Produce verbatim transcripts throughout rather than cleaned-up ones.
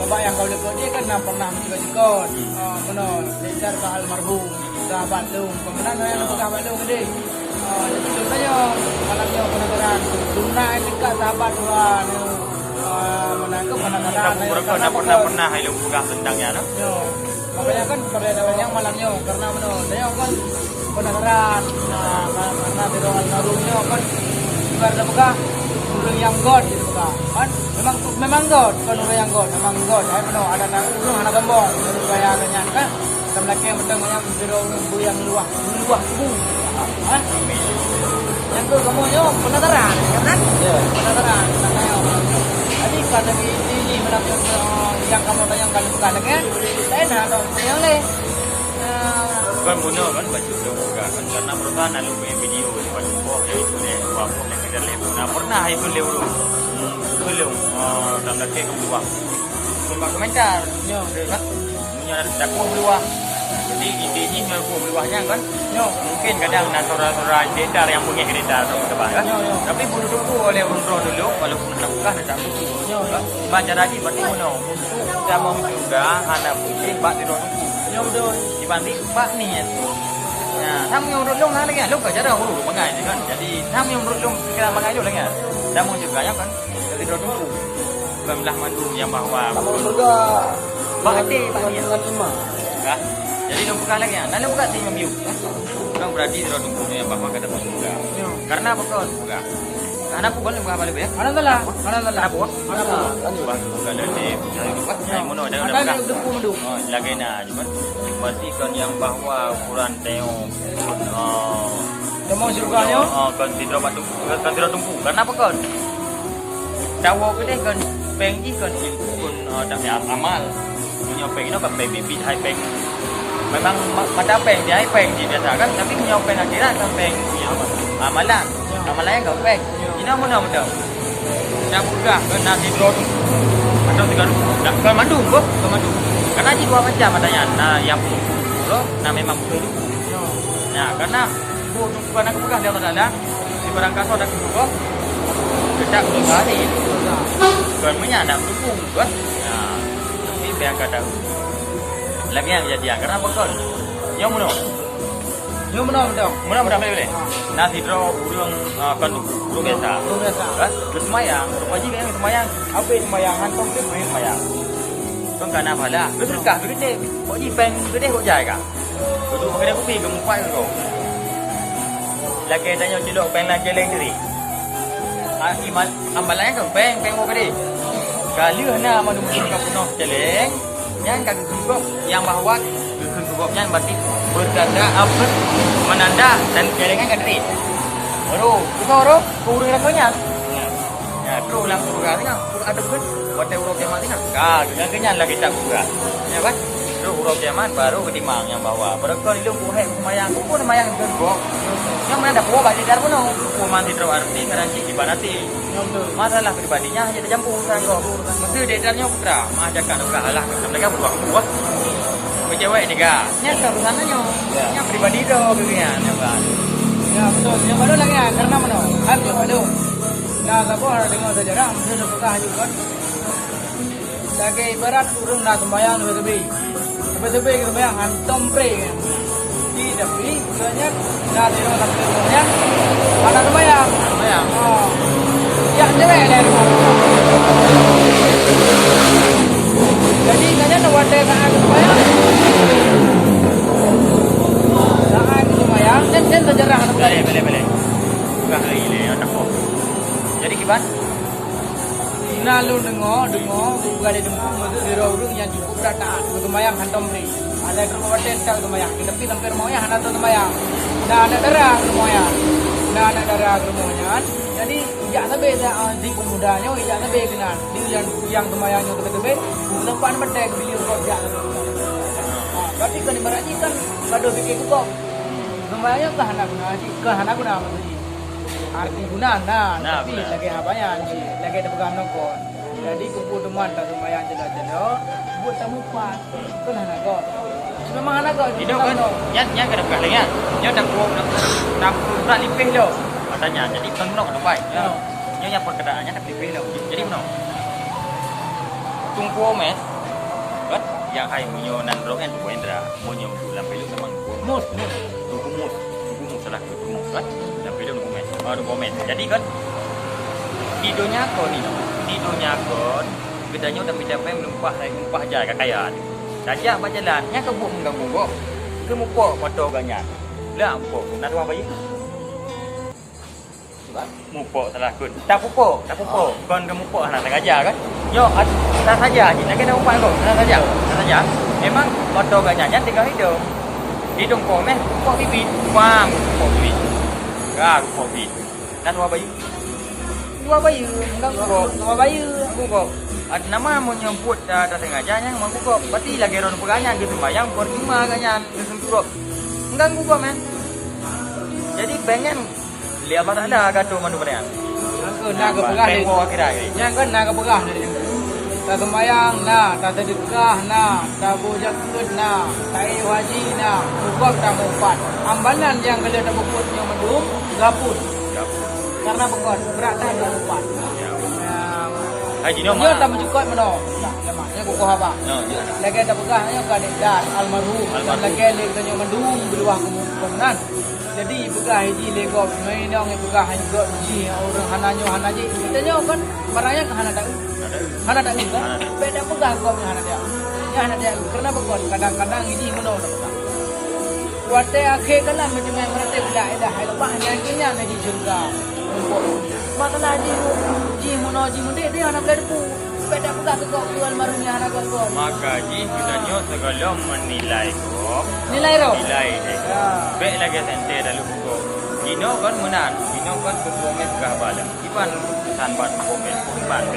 Bak nyang ka lheueh keu dia kan na pernah meucikot-cikot. Ah, meunoe, Richard ka almarhum, sahabat lôn. Peue meunan nyang peugah bak lôn tadi. Ah, jadi lôn tanyong, malam nyoe penasaran. Lôn na dekat sahabat dua ni. Ah, meunan ke penasaran. Tapi mereka dah pernah, pernah hai lôn peugah tentang nyan, no? Yo. Makanya kan pada nyang malam nyoe, karena meunoe, tanyong kan penasaran. Nah, karena sidroe almarhum nyoe kan, ibarat peugah, ureueng nyang göt, gitu kan. Kan? Memang, memang göt, bukan ureueng nyang göt, memang göt. Hai meunoe, ada na ureueng hana sombong, ureueng kaya nyan kan. Sama lagèe mantong nyang sidroe ureueng nyang luwah, luwah kubu. Hah? Nyang tu kamoe nyoe penasaran, kan? Ya. Penasaran, penasaran. Jadi, pada di, di, di malam nyoe, nyang kamoe tanyong kan bukan lagèe, lain hana tanyong lé. Ah. Kan bunoe kan bacut dong juga kan, karena perusahaan lalu punya video di Palu Boh, jadi tu deh, dua boh yang kita lihat. Nah, pernah itu lewat. Hmm, belum. Ah, dalam lagi kedua. Cuma komentar. Ya. Kan? Punya ada takut luah. Jadi, ide ni takut luahnya kan. Ya. Mungkin kadang nak suara-suara cerita yang punya cerita atau apa kan. Ya, ya. Tapi boleh tunggu oleh ureueng dulu, walaupun nak buka, nak tak buka. Ya, ya. Baca lagi, berarti bunoe. Untuk kita mau juga, hana boleh, bak tidak tunggu. Ya, betul. Dibanding bak niat. Nah, sama yang urut long lagi, long ka jarang urut bangai je kan. Jadi, sama yang urut long kira bangai je lagi. Sama juga ya kan. Jadi dua tunggu. Bukan belah mandum yang bahwa sama surga. Bak hati, bak niat. Dengan iman. Ya. Jadi, long bukan lagi ya. Nah, long bukan tim yang biu. Bukan berarti dua tunggu yang bahwa kata surga. Ya. Karena apa kau surga? Hana peue kon, bukan apa lebih ya? Hana salah, hana salah. Hana peue? Hana salah. Bang, bukan dari, dari buat, dari mana, dari mana? Ada yang depu mandum. Oh, lagi na. Cuman, berarti kan yang bahwa ukuran teo, oh, tembong syurga nyo? Oh, kan sidroe bak tungku, kan sidroe tungku. Kenapa kan? Tawo keudeh kan peng jih kan ilmu kan, oh, tak payah amal. Meunyoe peng inoe kan peng biet-biet hai peng. Memang ma-, mata peng jih hai peng jih biasa kan, tapi meunyoe peng akhirat kan peng, ah, amalan. Amalan kan peng. Inoe meunoe mantong. Nyang peugah keu na sidroe tu. Atau tiga tu. Dah bukan mandum, boh, bukan mandum. Karena jih dua macam ada nyan. Na nyang peuduek, na memang beutôi tu. Nah, karena boh tu bukan aku peugah lé Allah Taala. Di barang kasar dah keubah. Tetap beutôi ni. Bukan meunya nak mendukung, kan? Nah, tapi biar kata lagi yang kejadian. Karena apa kan? Nyang meunoe. Nyoe meunoe mantong. Meunoe mantong boleh, boleh. Na sidroe ureueng, ah, kon ureueng biasa. Ureueng biasa. Kan? Geuseumayang, rupa jih kan geuseumayang. Habéh seumayang, hantom pih seumayang. Kon ka na pahala. Geuseudeukah, geugeutem. Kok jih péng geudeh kok jai ka. Dudoe meukeudeh kupi geumeupat keu. Lagèe tanyoe cilok péng lam céléng tadi. Ah, iman, amalan kan péng, péng woe keudeh. Ka lheueh na mandum-mandum ka peunoh céléng. Nyan ka geukheun gob nyang bahwa geukheun gob nyan berarti bertanda apa? Menanda dan kelengan ka teurit. Baru, bukan baru, ke ureueng lakoe nyan. Ya, terus lam surga tengah. Terus ada bukan? Watèe uroe kiamat tengah. Ka, dengan kenyan lagi tak buka. Ya kan? Terus uroe kiamat baru geutimang nyang bahwa. Baru kau lilong buhai semayang, pun semayang geukheun gob. Nyang mana dah puas bak lidar pun. Pun mati terus arti ngaran cik ibarat hati. Masalah pribadi nyan hanya tajampu urusan gob. Mesti di dalam nyoe putra, mah jakan ulah alah, mereka berdua kubu ah. Kecewek tiga. Nyan kan urusan nyoe. Ya. Nyan pribadi tu, gitu ya, nyan kan. Ya, betul. Yang baru lagi ya, karena mana? Kan yang baru. Nah, siapa orang dengar sejarah, mesti dah pernah juga. Lagèe ibarat ureueng na seumayang leubeh-leubeh. Leubeh-leubeh keu seumayang hantom pré nyan. Di tapi, keu nyan, na sidroe sampoe nyan, hana seumayang. Seumayang. Oh. Jak cewek dari rumah. Jadi, keu nyan watèe saát seumayang. Saát seumayang, nyan, nyan sejarah. Boleh, boleh, boleh. Bukan hari ini, ya, tak apa. Jadi, kiban? Na lôn deungoe, deungoe, bukan di Teungku, maksud sidroe ureueng nyang cukup brat taat, beuseumayang hantom ri. Ada keureubeuen watèe that seumayang, tapi sampoe rumoh nyan hana that seumayang. Na aneuk dara rumoh nyan. Na aneuk dara rumoh nyan. Jadi, jak sabe sa-, ah, di pemuda nyoe, jak sabe keunan. Di nyang, nyang seumayang nyoe teubiet-teubiet, teumpat batèe keu bileueng gob jak sabe keunan. Ah, berarti kan ibarat jih kan gadoh pike keu gob. Seumayang nyoe kan hana guna, kan hana guna maksud jih. Arti guna na, nah, tapi betul. Lagèe haba nyan cit, lagèe tapeugah nokon. Jadi, kumpul teuma taseumayang cit, buet tamupat, kan hana gob. Memang hana gob, itu kan, nyan, nyan kena peugah lé nyan. Nyan dah peururak, dah peururak lipéh lom. Katanya, jadi bukan bunoe keunoe bai. Ya. Nyan nyang perkataan nyan dah lipéh lom. Jadi bunoe. Teungku Omes, Nyang hai meunyoe nan droe kan Teungku Hendra, meunyoe untuk lam filem memang Teungku Mus, Mus. Teungku Mus, Teungku Mus salah Teungku Mus kan. Lam filem Teungku Mus. Oh, Teungku Mus. Jadi kan di donya kon ni, di donya kon geutanyoe tapi-tapi meulimpah, meulimpah jai ka kaya. Tajak bak jalan, nyang ka buet mengganggu gob. Keumupok moto gobnyan. Lah mupok, na tuan bayeue. Mupok salah kon. Tak pupok, tak pupok. Kon ke mupok hana sengaja kan? Nyoe, at-, hana saja je. Lagèe dah umpat kon. Hana saja. Hana saja. Memang moto gobnyan nyan tinggai hidong. Hidong pok meh, pok bibit. Pang, pok bibit. Ga, pok bibit. Nah, dua bayeue. Dua bayeue, mengganggu gob. Dua bayeue. Mengganggu gob. At-, nama mau nyebut dah, dah sengaja nyan mengganggu gob. Berarti lagèe droen peugah nyan, dia sembahyang, percuma gobnyan, dia seumeurok. Mengganggu gob, meh. Jadi, pengen Lé Allah Taala ka tueng mandum nyan. Nyang keu na geupeugah lé, tempo akhirat. Nyang keu na geupeugah lé. Taseumayang na, taseudeukah na, taboh jakeuet na, taéh haji na, bukon tameupat. Amalan nyang ka lheueh tapubuet nyoe mandum gapus. Gapus. Karena bukon, brat that tameupat. Ya. Nah, haji nyoe nyoe mah. Tameujukot meunoe. Nah, jamaah, nyoe kukuh haba. Nyoe, ya. Lagèe tapeugah nyoe ka aneuk dan almarhum. Almarhum. Dan lagèe lé geutanyoe mandum beuluwah keumu-, keumeunang. Jadi, peugah jih lé gob, meuinong peugah gob jih, ureueng hana nyoe, hana jih. Geutanyoe kan, barang nyan kan hana taeu. Hana taeu kan? Hana taeu. Bèk tapeugah gob nyang hana tajak. Nyang hana tajak. Karena bukon, kadang-kadang jih meunoe tapeugah. Watèe akhé kalam meuteumèe meuratéb la ilaha illallah, nyan keuh nyan jih syeuruga. Masalah jih, jih meunoe jih meudéh, dia hana boleh teupeu. Bèk tapeugah keu gob, keu almarhum nyang hana gob-gob. Maka jih geutanyoe sigohlom meunilai gob. Nilai roh. Nilai deh. Ya. Bèk lagèe santè dalam gob. Jinoe kon meunan, jinoe kon keu gob meupeugah bala. Iban pesan bak gob meupeugah bala.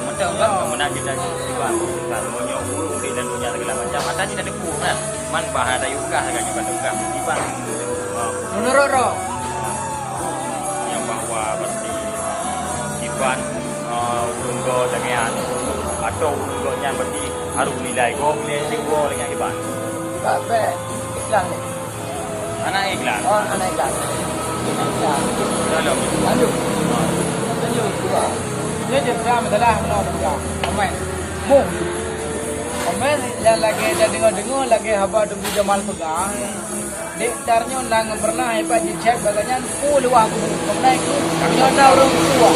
Meuteumèe kan meunan kita iban pesan. Meunyoe ureueng di dalam dunia segala macam, ata jih dah teupeu kan. Man bah ada yue peugah, lagèe nyoe ka teupeugah. Iban. Menurut roh. Nyang bahwa berarti iban, eh, ureueng gob lagèe nyan, atau ureueng gob nyan berarti harôh nilai gob lé sigoe lagèe nyan iban. Tak bèk iklan ni. Hana iklan. Oh, hana iklan. Iklan. Lalu. Lalu. Lalu. Dua. Dia je pernah masalah, pernah pegang. Komen. Mu. Komen nyang lagèe dah deungoe-deungoe lagèe haba Teungku Jamal peugah. Dek tar nyoe na nyang pernah ipat jichat bak gobnyan, peue luwah geuh. Kemudian nyoe na ureueng tuha.